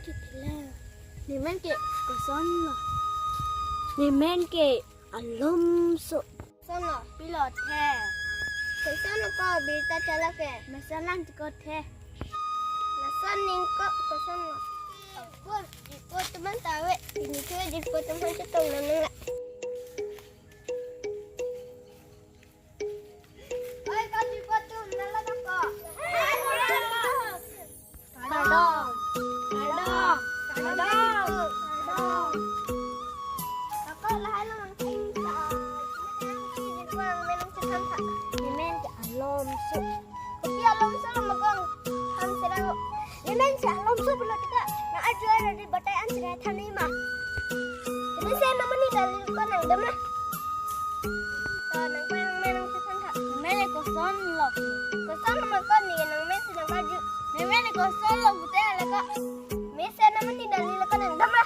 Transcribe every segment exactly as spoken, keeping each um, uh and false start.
Kithila. Ne men ke kosonlo? Ne men ke Alomso. Kosonlo? Pilo the? Kosonlo ko birta chala ke? Mesen lang chikot the. Lason ning ko kosonlo? Abur, jirpo atum aphan ta ave. Pini ke jirpo atum aphan chetong nang nang la. Oi, ko jirpo atum, nang la ko. Kardom. Kardom. Kardom. Kardom. Ako lahai lo nangkeng sa. Jirpo nangmen nangchethan tha. Ne men ke Alomso. Kopi Alomso lo ma ko, than sedang. Ne men si Alomso pulo tika. Nang arju arju batai an si than ni ma. Ne mesen amonit dali ko nangdamra. To nangpei nangmen nangchethan tha. Ne men kosonlo? Kosonlo ma ko, ne nangmen si nangkarju. Ne men kosonlo pute la ko? Mesen amonit dali la ko nangdamra.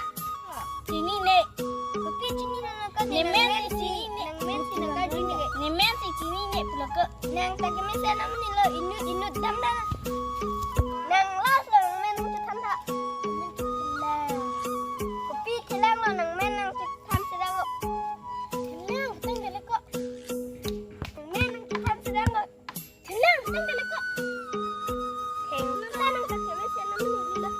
Chinine. Kopi chinine la ko, ne men si chinine. Nangmen si nangkarju ne. Ne men si chinine pulo ko? Nang ta ke mesen amonit lo, inut inut damra. Nang last lo nangmen nangchethan tha. Kopi thelang lo nangmen nangchethan sedang lo. Thelang tang kali ko. Nangmen nangchethan sedang lo. Thelang tang kali ko. Theng ta nang ta ke mesen amonit lo.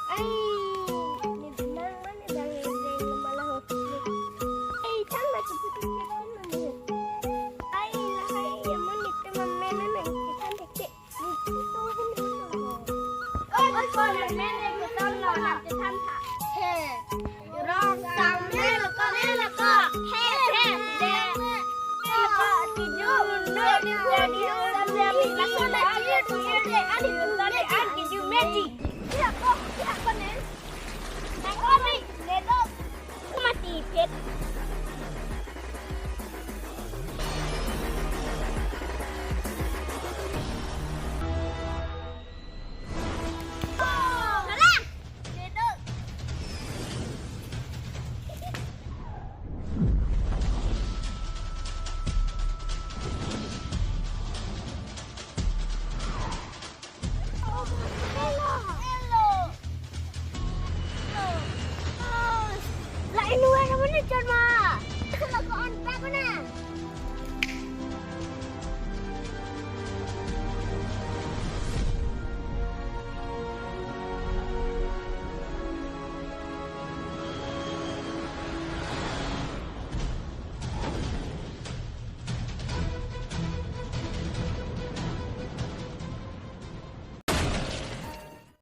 Ai, ne bang mane bang reng ma la ho. Ai, than ma chu chu chu than ma ne. Ai, lahai amonit atum amen nangchethan thekthe. Ko ko nangmen ne kosonlo nangchethan tha. He. Rong sang men ko ne la ko. He he. De. Ko tiju no di di di di di. Ani tu ani tu ani tu meji.